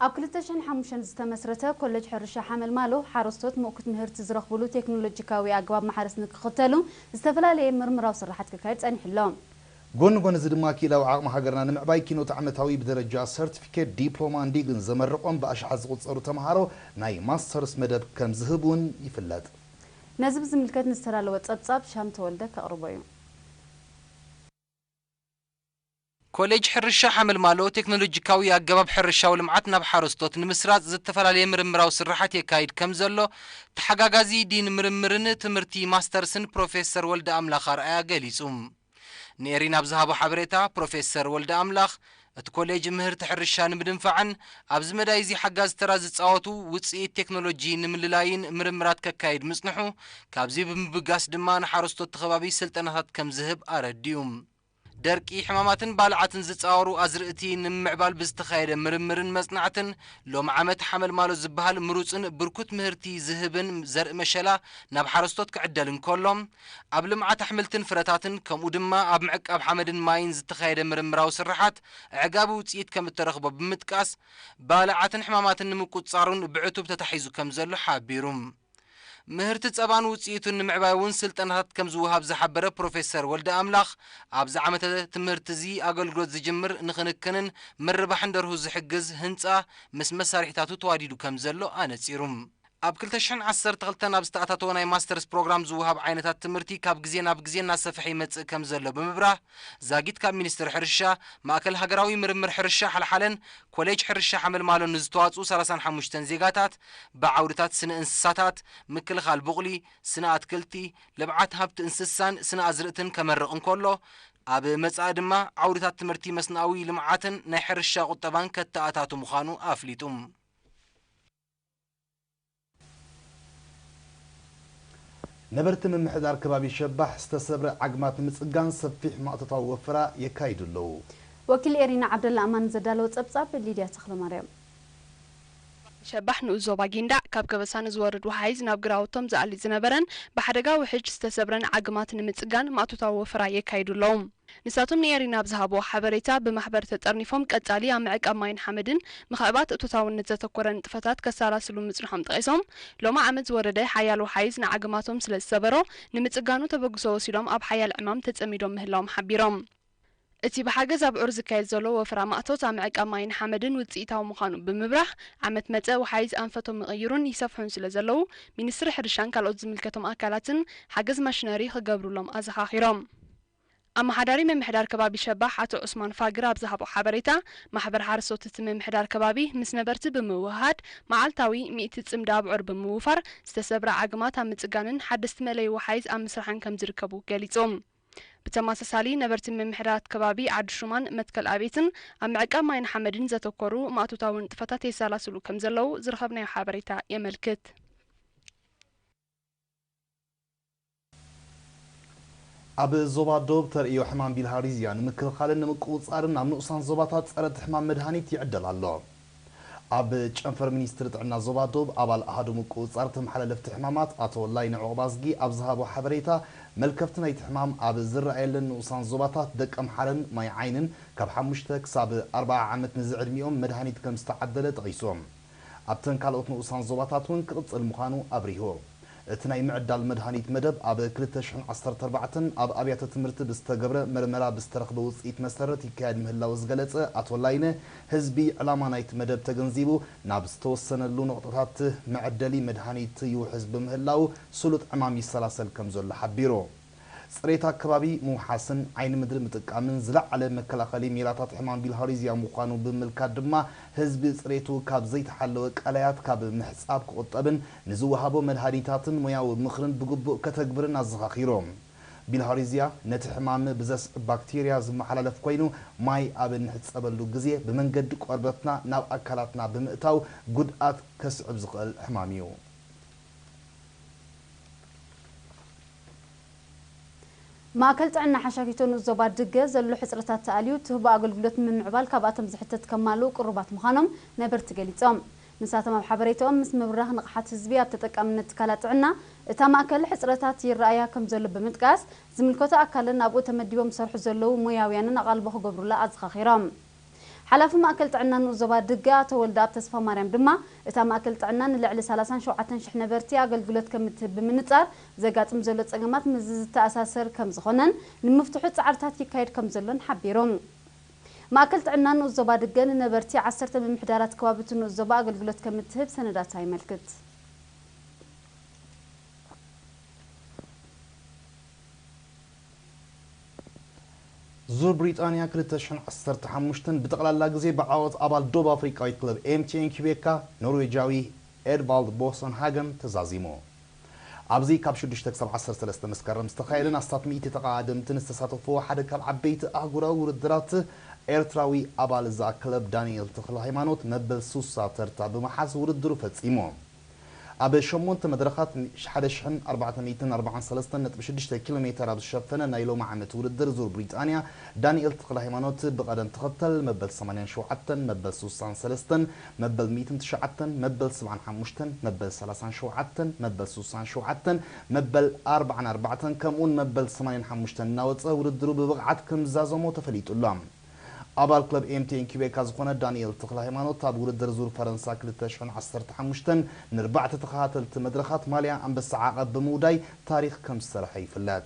ኣብ ክልተ ሽሕን ሓሙሽተን ዝተመስረተ ኮሌጅ ሕርሻ ሓመልማሎ፣ ሓረስቶት ምእኩት ምህርቲ ዝረኽብሉ ቴክኖሎጂካዊ ኣገባብ ማሕረስ ንክኽተሉ ዝተፈላለየ ምርምራዊ ስራሓት ክካየድ ጸኒሑ ኣሎ። ጎኒ ጎኒ እዚ ድማ፣ ክኢላዊ ዓቕሚ ሃገርና ንምዕባይ፣ ኪኖት ዓመታዊ ብደረጃ ሰርቲፊኬት፣ ዲፕሎማን ዲግሪን ዘመረቖም ብኣሽሓት ዝቑጸሩ ተምሃሮ ናይ ማስተርስ መደብ ከም ዝህብ እውን ይፍለጥ። ነዚ ብዝምልከት ንዝተዳለወ ጸብጻብ ሻም ተወልደ ከቕርቦ እዩ። ኮሌጅ ሕርሻ ሓመልማሎ፣ ቴክኖሎጂካዊ ኣገባብ ሕርሻዊ ልምዓት ናብ ሓረስቶት ንምስራጽ ዝተፈላለየ ምርምራዊ ስራሓት የካይድ ከም ዘሎ፣ ተሓጋጋዚ ዲን ምርምርን ትምህርቲ ማስተርስን ፕሮፌሰር ወልደ ኣምላኽ ኣርኣያ ገሊጹ። ንኤሪና ብዝሃቦ ሓበሬታ፣ ፕሮፌሰር ወልደ ኣምላኽ፣ እቲ ኮሌጅ ምህርቲ ሕርሻ ንምድንፋዕን ኣብዚ መዳይ እዚ ሓጋዚ ተራ ዝጻወቱ ውጽኢት ቴክኖሎጂ ንምልላይን ምርምራት ከካይድ ምጽንሑ፣ ካብዚ ብምብጋስ ድማ ንሓረስቶት እቲ ከባቢ ስልጠናታት ከም ዝህብ ኣረዲኡ። ደርቂ፣ ሕማማትን ባልዓትን ዝጻወሩ ኣዝርእቲ ንምምዕባል ብዝተኻየደ ምርምርን መጽናዕትን፣ ሎም ዓመት ሓመልማሎ ዝበሃል ምሩጽን ብርኩት ምህርቲ ዝህብን ዘርኢ መሸላ ናብ ሓረስቶት ክዕደል እንከሎ፣ ኣብ ልምዓት ኣሕምልትን ፍረታትን፣ ከምኡ ድማ ኣብ ምዕቃብ ሓመድን ማይን ዝተኻየደ ምርምራዊ ስርሓት ኣዕጋቢ ውጽኢት ከም እተረኽቦ ብምጥቃስ፣ ባልዓትን ሕማማትን ንምቁጽጻሩን ብዕቱብ ተታሒዙ ከም ዘሎ ሓቢሩ። ምህርቲ ጸባን ውጽኢቱን ንምዕባይ እውን ስልጠናታት ከም ዝወሃብ ዝሓበረ ፕሮፌሰር ወልደ ኣምላኽ፣ ኣብዚ ዓመተ ትምህርቲ እዚ ኣገልግሎት ዝጅምር ንኽንክንን ምርባሕን ደርሁ ዝሕግዝ ህንጻ ምስ መሳርሒታቱ ተዋዲዱ ከም ዘሎ ኣነጺሩ። ኣብ ክልተ ሽሕን ዓሰርተ ክልተን ኣብ ዝተኣታተወ ናይ ማስተርስ ፕሮግራም ዝወሃብ ዓይነታት ትምህርቲ ካብ ግዜ ናብ ግዜ እናሰፍሐ ይመጽእ ከም ዘሎ ብምብራህ፣ ዛጊት ካብ ሚኒስትሪ ሕርሻ፣ ማእከል ሃገራዊ ምርምር ሕርሻ ሓልሓለን ኮሌጅ ሕርሻ ሓመልማሎን ንዝተዋጽኡ ሰላሳን ሓሙሽተን ዜጋታት፣ ብዓውድታት ስነ እንስሳታት፣ ምክልኻል ቡቕሊ፣ ስነ ኣትክልቲ፣ ልምዓት ሃብቲ እንስሳን ስነ ኣዝርእትን ከመርቕ እንከሎ፣ ኣብ መጻኢ ድማ ዓውድታት ትምህርቲ መስናዊ ልምዓትን ናይ ሕርሻ ቁጠባን ከተኣታቱ ምዃኑ ኣፍሊጡ። ነበርቲ ምምሕዳር ከባቢ ሸባሕ ዝተሰብረ ዓግማት ንምጽጋን ሰፊሕ ማእቶታዊ ወፈራ የካይዱ ኣለዉ። ወኪል ኤሪና ዓብደላ ኣማን ዘዳለወ ጸብጻብ ሊድያ ተኽለማርያም። ሸባሕ ንኡስ ዞባ ጊንዳዕ ካብ ከበሳ ንዝወርድ ወሓይዝ ናብ ግራውቶም ዝኣሊ ዝነበረን ብሓደጋ ውሕጅ ዝተሰብረን ዓግማት ንምጽጋን ማእቶታዊ ወፈራ የካይዱ ኣለዉ። ንሳቶም ንኤሪና ኣብ ዝሃብዎ ሓበሬታ፣ ብማሕበር ተጠርኒፎም ቀጻሊ ኣብ ምዕቃብ ማይን ሓመድን ምኽዕባት እቶታውነት ዘተኮረ ንጥፈታት ከሰላስሉ ምጽንሖም ጠቒሶም፣ ሎሚ ዓመት ዝወረደ ሓያል ወሓይዝ ንዓግማቶም ስለ ዝሰበሮ፣ ንምጽጋኑ ተበግሶ ወሲዶም ኣብ ሓያል ዕማም ተጸሚዶም ምህላዎም ሓቢሮም። እቲ ብሓገዝ ኣብዑር ዝካየድ ዘሎ ወፈራ ማእቶት ኣብ ምዕቃብ ማይን ሓመድን ውጽኢታዊ ምዃኑ ብምብራህ፣ ዓመት መጸ ወሓይዝ ኣንፈቶም ይቕይሩን ይሰፍሑን ስለ ዘለዉ፣ ሚኒስትሪ ሕርሻን ካልኦት ዝምልከቶም ኣካላትን ሓገዝ ማሽነሪ ክገብሩሎም ኣዘኻኺሮም። ኣመሓዳሪ ምምሕዳር ከባቢ ሸባሕ ኣቶ ዑስማን ፋግር ኣብ ዝሃቦ ሓበሬታ፣ ማሕበር ሓረስቶት እቲ ምምሕዳር ከባቢ ምስ ነበርቲ ብምውህሃድ፣ መዓልታዊ ሚእቲ ጽምዲ ኣብዑር ብምውፋር፣ ዝተሰብረ ዓግማት ኣብ ምጽጋንን ሓደስቲ መለይ ወሓይዝ ኣብ ምስራሕን ከም ዝርከቡ ገሊጹ። ብተመሳሳሊ፣ ነበርቲ ምምሕዳራት ከባቢ ዓዲ ሹማን መትከል ኣቤትን ኣብ ምዕቃብ ማይን ሓመድን ዘተኮሩ ማእቶታዊ ንጥፈታት የሰላስሉ ከም ዘለዉ ዝረኸብናዮ ሓበሬታ የመልክት። ኣብ ዞባ ዶብ ተርእዮ ሕማም ቢልሃርዚያ ንምክልኻልን ንምቁጽጻርን ኣብ ንኡሳን ዞባታት ጸረ እቲ ሕማም መድሃኒት ይዕደል ኣሎ። ኣብ ጨንፈር ሚኒስትሪ ጥዕና ዞባ ዶብ ኣባል ኣሃዱ ምቁጽጻር ተመሓላለፍቲ ሕማማት ኣቶ ላይነ ዑቕባዝጊ ኣብ ዝሃቦ ሓበሬታ፣ መልከፍቲ ናይቲ ሕማም ኣብ ዝረኣየለን ንኡሳን ዞባታት ደቀምሓረን ማይ ዓይንን ካብ ሓሙሽተ ክሳብ ኣርባዓ ዓመት ንዝዕድሚኦም መድሃኒት ከም ዝተዓደለ ጠቒሱ። ኣብተን ካልኦት ንኡሳን ዞባታት እውን ክቕጽል ምዃኑ ኣብሪሁ። እቲ ናይ ምዕዳል መድሃኒት መደብ ኣብ ክልተ ሽሕን ዓሰርተ ኣርባዕተን ኣብ ኣብያተ ትምህርቲ ብዝተገብረ መርመራ ብዝተረኽበ ውጽኢት መሰረት ይካየድ ምህላው ዝገለጸ ኣቶ ላይነ፣ ህዝቢ ዕላማ ናይቲ መደብ ተገንዚቡ ናብ ዝተወሰነሉ ነቑጣታት መዐደሊ መድሃኒት ይውሕዝ ብምህላው ስሉጥ ዕማም ይሰላሰል ከም ዘሎ ሓቢሩ። ጽሬት ኣከባቢ ምውሓስን ዓይኒ ምድሪ ምጥቃምን ዝለዓለ መከላኸሊ ሜላታት ሕማም ቢልሃርዚያ ምዃኑ ብምምልካት ድማ፣ ህዝቢ ጽሬቱ ካብ ዘይተሓለወ ቀላያት ካብ ምሕጻብ ክቑጠብን ንዝወሃቦ መድሃኒታትን ሞያዊ ምኽርን ብግቡእ ከተግብርን ኣዘኻኺሮም። ቢልሃርዚያ ነቲ ሕማም ብዘስዕብ ባክቴርያ ዝመሓላለፍ ኮይኑ፣ ማይ ኣብ እንሕጸበሉ ግዜ ብመንገዲ ቆርበትና ናብ ኣካላትና ብምእታው ጉድኣት ከስዕብ ዝኽእል ሕማም እዩ። ማእከል ጥዕና ሓሻኪቶ ንኡስ ዞባ ድገ ዘሎ ሕጽረታት ተኣልዩ ትህቦ ኣገልግሎት ንምምዕባል ካብኣቶም ዝሕተት ከማልኡ ቅሩባት ምዃኖም ነበርቲ ገሊጾም። ንሳቶም ኣብ ሓበሬታኦም፣ ምስ ምብራኽ ንቕሓት ህዝቢ ኣብ ተጠቃምነት ትካላት ጥዕና እታ ማእከል ሕጽረታት ይረኣያ ከም ዘሎ ብምጥቃስ፣ ዝምልከቶ ኣካልን ኣብኡ ተመዲቦም ዝሰርሑ ዘለዉ ሞያውያንን ኣቓልቦ ክገብሩላ ኣዘኻኺሮም። ሓላፊ ማእከል ጥዕና ንኡስ ዞባ ድገ ኣቶ ወልደኣብ ተስፋማርያም ድማ፣ እታ ማእከል ጥዕና ንልዕሊ ሰላሳን ሸውዓተን ሽሕ ነበርቲ ኣገልግሎት ከምትህብ ብምንጻር፣ ዘጋጥም ዘሎ ጸገማት ምስዚ ዝተኣሳሰር ከምዝኾነን፣ ንምፍትሑ ጻዕርታት ይካየድ ከምዘሎን ሓቢሮም። ማእከል ጥዕና ንኡስ ዞባ ድገ ንነበርቲ ዓሰርተ ምምሕዳራት ከባቢ እቲ ንኡስ ዞባ ኣገልግሎት ከምትህብ ሰነዳታ ይመልክት። ዙር ብሪጣንያ ክልተ ሽሕን ዓሰርተ ሓሙሽተን ብጠቕላላ ግዜ ብዓወት ኣባል ዶብ ኣፍሪቃዊት ክለብ ኤምቲኤን ኪቤካ ኖርዌጃዊ ኤድቫልድ ቦሰን ሃገን ተዛዚሙ። ኣብዚ ካብ ሽዱሽተ ክሳብ ዓሰርተ ሰለስተ መስከረም ዝተኻየደን ኣስታት ሚእቲ ተቐዳደምትን ዝተሳተፍዎ ሓደ ካብ ዓበይቲ ኣህጉራዊ ውድድራት፣ ኤርትራዊ ኣባል እዛ ክለብ ዳንኤል ተኽለ ሃይማኖት መበል ሱሳ ተርታ ብምሓዝ ውድድሩ ፈጺሙ። ኣብ ሸሞንተ መድረኻት ሓደ ሽሕን ኣርባዕተ ሚእትን ኣርባዓን ሰለስተን ነጥቢ ሽዱሽተ ኪሎ ሜተር ኣብ ዝሸፈነ ናይ ሎሚ ዓመት ውድድር ዙር ብሪጣንያ፣ ዳንኤል ተኽለ ሃይማኖት ብቐደም ተኸተል መበል ሰማንያን ሸውዓተን፣ መበል ሱሳን ሰለስተን፣ መበል ሚእትን ትሽዓተን፣ መበል ሰብዓን ሓሙሽተን፣ መበል ሰላሳን ሸውዓተን፣ መበል ሱሳን ሸውዓተን፣ መበል ኣርባዓን ኣርባዕተን፣ ከምኡውን መበል ሰማንያን ሓሙሽተን እናወጸ ውድድሩ ብብቕዓት ከም ዝዛዘሞ ተፈሊጡ ኣሎ። ኣባል ክለብ ኤምቲኤን ኪቤካ ዝኾነ ዳንኤል ተኽለ ሃይማኖት፣ ኣብ ውድድር ዙር ፈረንሳ ክልተ ሽሕን ዓሰርተ ሓሙሽተን ንርባዕተ ተኸታተልቲ መድረኻት ማልያ ኣንበሳ ዓቐብ ብምውዳይ ታሪኽ ከም ዝሰርሐ ይፍለጥ።